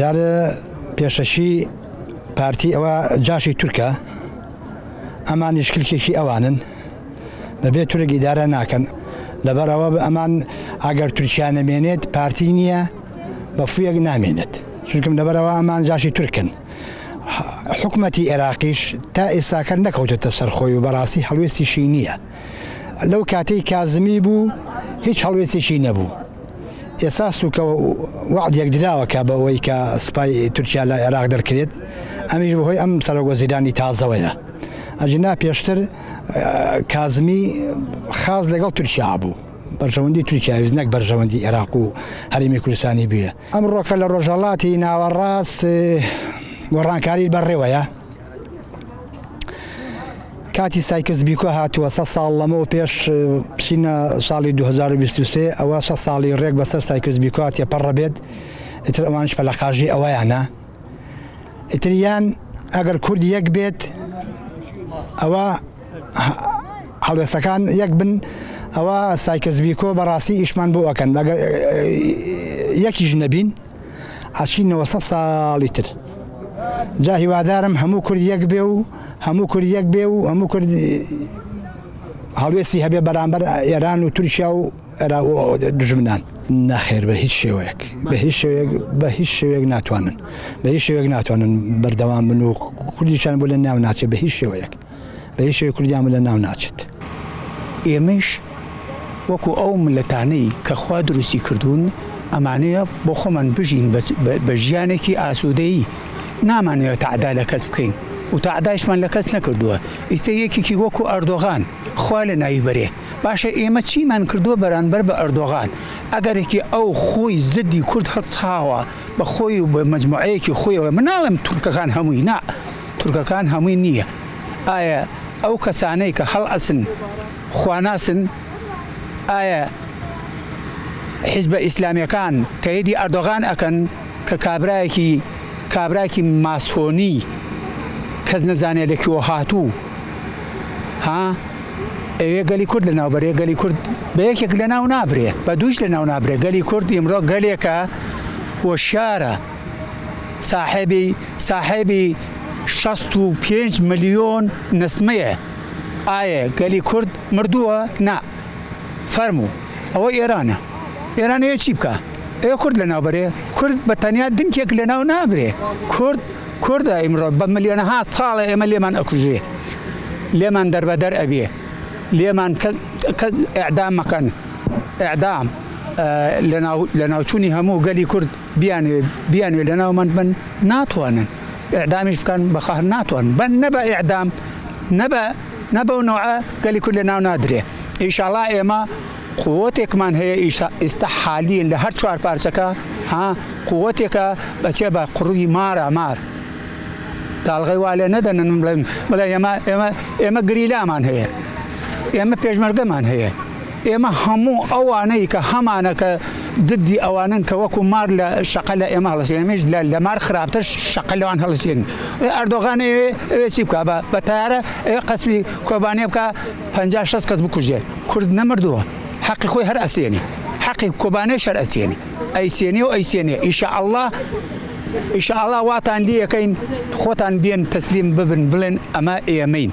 جارێ پێشەکی پارتی ئەوە جاشی تورکە ئەمانیش کلکێکی ئەوانن بەبێ تورک ئیدارە ناکەن لەبەر ئەوە ئەمان ئەگەر تورکیا نەمێنێت پارتی نییە بە فویەک نامێنێت چونکم لەبەرەوە ئەمان جاشی تورکن حکومەتی عێراقیش تا ئێستاکە نەکەوتێتە سەرخۆی و بەڕاستی هەڵوێستیشی نییە لەو کاتەی کازمی بوو هیچ هەڵوێستێکی نەبوو ئێستا سوکە وەعدێک دراوە کە بە ئەوەی کە سوپای تورکیا لە عێراق دەرکرێت ئەمیش بەهۆی ئەم سەرۆک وەزیرانی تازەوەیە ئەگینا پێشتر کازمی خاص لەگەڵ تورکیا بوو بەرژەوەندی تورکیا ویست نەک بەرژەوەندی عێراق و هەرێمی کوردستانی بووە ئەمڕۆکە لە ڕۆژهەڵاتی ناوەڕاست گۆڕانکاری بەڕێوەیە کاتی سایکس بیکۆ هاتووە سە ساڵ لەمەوە پێش بچینە ساڵی 2023 ئەوە سە ساڵی ڕێک بەسەر سایکس بیکۆ تێپەڕ بێت ئیتر ئەوانش پەلەقاژی ئەوەیانە ئیتریان ئەگەر کورد یەک بێت ئەوە هەڵوێستەکان یەک بن ئەوە سایکس بیکۆ بەڕاستی ئیشمان بۆ ئەکەن ئەگەر یەکیش نەبین ئەچینەوە سە ساڵی تر جا هیوادارم هەموو کورد یەک بێ و هەموو کورد یەک بێ و هەموو کورد هەڵوێستی هەبێ بەرامبەر ئێران و تورکیا و دژمنان. نەخێر بە هیچ شێوەیەک بە هیچ شێوەیەک بە هیچ شێوەیەک ناتوانن بە هیچ شێوەیەک ناتوانن بەردەوام بن و کوردیشان بۆ لە ناو ناچێت بە هیچ شێوەیەک بە هیچ شێوەیەک کوردیان بۆ لە ناو ناچێت. ئێمەیش وەکو ئەو میللەتانەی کە خوا دروستی کردوون ئەمانەیە بۆ خۆمان بژین بە ژیانێکی ئاسوودەیی نامانەوێ تەعدا لە کەس بکەین و تەعدایشمان لە کەس نەکردووە ئیستە یەکێکی وەکو ئەردۆغان خوا لە ناوی بەرێ باشە ئێمە چیمان کردووە بەرانبەر بە ئەردۆغان ئەگەرێکی ئەو خۆی زدی کورد هەڵساوە بە خۆی و بە مەجموعەیەکی خۆیەوە من ناڵێم تورکەکان هەمووی نا تورکەکان هەمووی نییە ئایا ئەو کەسانەی کە هەڵئەسن خواناسن ئایا حیزبە ئیسلامیەکان تەیدی ئەردۆغان ئەکەن کە کابرایەکی کابراکی ماسۆنی کەس نەزانێ لە کوێوە هاتوو ها ئەوێ گەلی کورد لەناو بەرێ گەلی کورد بە یەکێک لەناو نابرێ بە دووش لەناو نابرێ گەلی کورد ئیمڕۆ گەلێکە هۆشیارە ساحێبی ساحێبی 65 ملیۆن نسمەیە ئایە گەلی کورد مردووە؟ نا. فەرموو. ئەوە ئێرانە. ئێران ئەیەوێ چی بکا؟ ئەیەوێ کورد لەناو بەرێ؟ کورد بە تەنیا دنکێک لەناو نابرێ. کورد کوردە ئیمڕۆ بە ملیۆنەها ساڵە ئێمە لێمان ئەکوژرێ. لێمان دەربەدەر ئەبێ. لێمان کە ئێعدام مەکەن. ئێعدام لەناو لەناوچوونی هەموو گەلی کورد بیانەوێ بیانەوێ لەناومان بەن ناتوانن. ئیعدامیش بکەن بە قەهر ناتوانن بە نە بە ئیعدام نە بە نە بەو نەوعە گەلی کورد لە ناو نادرێ ئیشاڵا ئێمە قوتێکمان هەیە ئیشا ئیستا حالیین لە هەر چوار پارچەکە ها قوتێکە بەچێ بە قڕی مارا مار داڵغەی وا لێ نەدەنن بڵێن بڵێ ئێمە ئێمە ئێمە گریلامان هەیە ئێمە پێشمەرگەمان هەیە ئێمە هەموو ئەوانەی کە هەمانە کە ددی ئەوانن کە وەکو مار لە شەقە لە ئێمە هەڵەسێن ئێمەش لە لە مار خراپتر شەقە لەوان هەڵەسێن ئەردۆغان ئەوێ ئەوێ چی بکا بە بە تەیارە ئەوێ قەسبی کۆبانێ بکا 50 60 کەس بکوژێ کورد نەمردووە حەقی خۆی هەر ئەسێنێ حەقی کۆبانێش هەر ئەسێنێ ئەیسێنێ و ئەیسێنێ ئیشاءاللە ئیشاءاللە واتان لێ ئەکەین خۆتان بێن تەسلیم ببن بڵێن ئەمە ئێمەین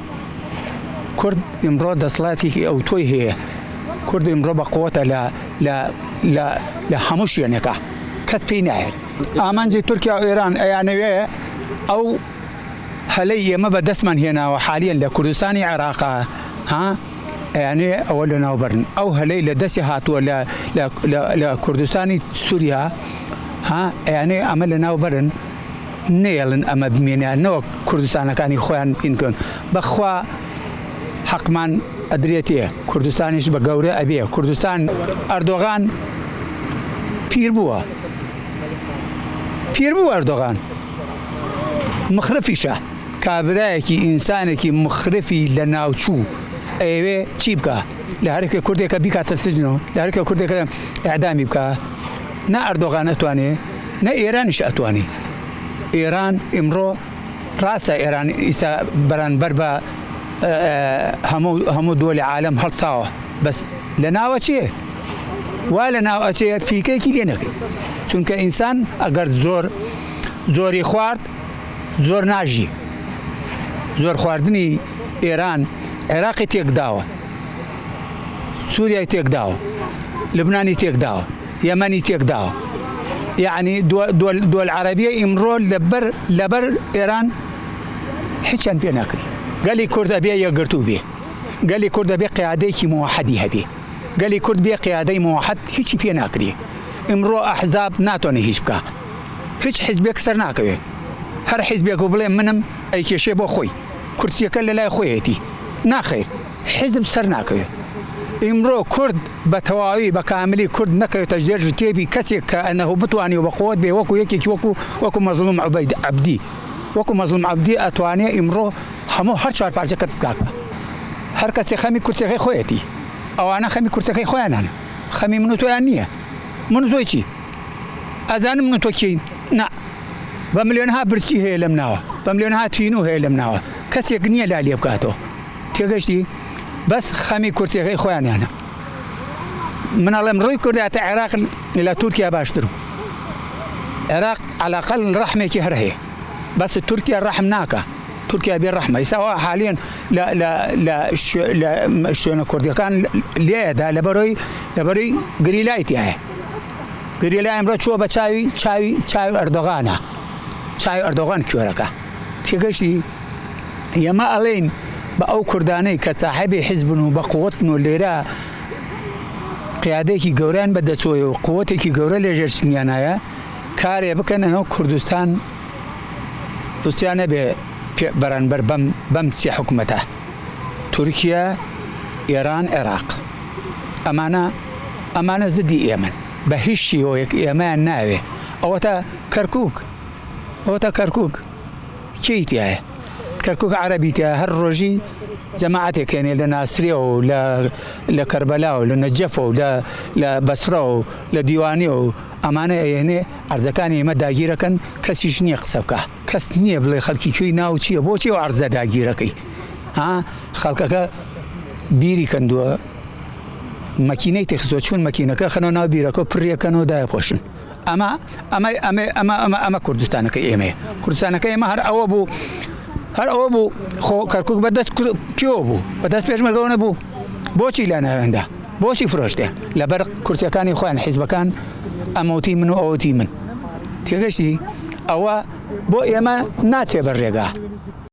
کورد ئیمڕۆ دەسڵاتێکی ئەوتۆی هەیە کورد ئیمڕۆ بە قوتە لە لە لە لە هەموو شوێنێکا کەس پێی نایەت. ئامانجی تورکیا و ئێران ئەیانەوێ ئەو هەلەی ئێمە بە دەستمان هێناوە حالیەن لە کوردستانی عێراقا ها ئەیانەوێ ئەوە لەناو بەرن ئەو هەلەی لە دەستی هاتووە لە لە لە لە کوردستانی سووریا ها ئەیانەوێ ئەمە لەناو بەرن نەیەڵن ئەمە بمێنێ نەوەک کوردستانەکانی خۆیان ئینکۆن بەخوا حەقمان ئەدرێتێ کوردستانیش بە گەورە ئەبێ کوردستان ئەردۆغان پیر بووە پیر بوو ئەردۆغان مخرفیشە کابرایەکی ئینسانێکی مخرفی لە ناوچوو ئەیەوێ چی بکە لە هەرکێ کوردێکە بیکاتە سجنەوە لە هەرکێ کوردێکە ئەعدامی بکە نە ئەردۆغان ئەتوانێ نە ئێرانیش ئەتوانێ ئێران ئیمڕۆ ڕاستە ئێران ئیسا بەرانبەر بە هەموو هەموو دۆلی عالەم هەڵساوە بەس لە ناوە چێ وا لە ناو ئەچێ فیکەیەکی لێ نەکەی چونکە ئینسان ئەگەر زۆر زۆری خوارد زۆر ناژی. زۆر خواردنی ئێران عێراقی تێکداوە، سوریای تێکداوە، لوبنانی تێکداوە، یەمەنی تێکداوە. یەعنی دول عەرەبیە ئیمڕۆ لەبەر لەبەر ئێران هیچیان پێ ناکرێ. گەلی کورد ئەبێ یەکگرتوو بێ. گەلی کورد ئەبێ قیادەیەکی موەحەدی هەبێ. گەلی کورد بێ قیادەی موەحەد هیچی پێ ناکرێ. ئیمڕۆ ئەحزاب ناتوانێ هیچ بکا. هیچ حیزبێک سەر ناکەوێ. هەر حیزبێک و بڵێ منم ئەیکێشێ بۆ خۆی. کورسیەکە لەلای خۆیەتی. ناخەیر حیزب سەر ناکەوێ. ئیمڕۆ کورد بە تەواوی بە کاملی کورد نەکەوێتە ژێر رکێبی کەسێک کە ئەنەهو بتوانێ و بە قوەت بێ وەکو یەکێکی وەکو وەکو مەزڵوم عوبەید عەبدی وەکو مەزڵوم عەبدی ئەتوانێ ئیمڕۆ هەموو هەر چوار پارچەکە رزگار بکا. هەر کەسێ خەمی کورسیەکەی خۆیەتی. ئەوانە خەمی کورسەکەی خۆیانانە. خەمی من و تۆیان نییە. من و تۆی چی؟ ئەزانن من و تۆ کێین؟ نا. بە ملیۆنها برسی هەیە لەم ناوە، بە ملیۆنها تینوو هەیە لەم ناوە، کەسێک نییە لا لێ بکاتەوە. تێگەشتی؟ بەس خەمی کورسیەکەی خۆیانیانە. من ئەڵێم ڕووی کورداتە عێراق لە تورکیا باشتر بوو. عێراق عەلەقەل ڕەحمێکی هەر هەیە. بەس تورکیا ڕەحم ناکا. تورکیا بێ ڕەحمە. ئیستا وا حالیەن لە لە لە لە شوێنە کوردیەکان لێدا لەبەرۆی لەبەرۆی گریلای تایە. گریلا ئەمڕۆ چووە بە چاوی چاوی چاوی ئەردۆغانە. چاوی ئەردۆغان کوێرەکە. تێگەشتی؟ ئێمە ئەڵێین بە ئەو کوردانەی کە ساحێبی حیزبن و بە قوتن و لێرە قیادەیەکی گەورەیان بە دەچۆیە و قوتێکی گەورە لە ژێر سنگیانایە کارێ بکەن ئەنەو کوردستان دوستیان نەبێ بەرانبەر بەم بەم سێ حکومەتە تورکیا ئێران عێراق ئەمانە ئەمانە زدی ئێمەن بە هیچ شێوەیەک ئێمەیان ناوێ ئەوەتە کەرکک ئەوەتە کەرکک کێی تیایە کەرکک عەرەبی تیایە هەر ڕۆژی جەماعەتێک هێنێ لە ناسریە و لە لە کەربەلا و لە نەجەفە و لە لە بەسرە و لە دیوانیە و ئەمانە ئەیەنێ عەرزەکانی ئێمە داگیرەکەن کەسیش نییە قسە بکا کەس نییە بڵێ خەڵکی کوێی ناو چییە بۆچی ئەو عەرزە داگیرەکەی ها خەڵکەکە بیری کەندووە مەکینەی تێخزوە چون مەکینەکە خەنەوە ناو بیرەکە و پڕیەکەنەوە دایپۆشن ئەمە ئەمە ئەمە ئەمە ئەمە ئەمە کوردستانەکەی ئێمەیە کوردستانەکە ئێمە هەر ئەوە بوو هەر ئەوە بوو خۆ کەرکک بەدەست کێوە بوو بەدەست پێشمەرگەوە نەبوو بۆچی لە ناوێندا بۆچی فرۆشتیان لەبەر کورسیەکانی خۆیان حیزبەکان ئەمەوتی من و ئەوتی من تێگەشتی ئەوە بۆ ئێمە ناچێ بە ڕێگا.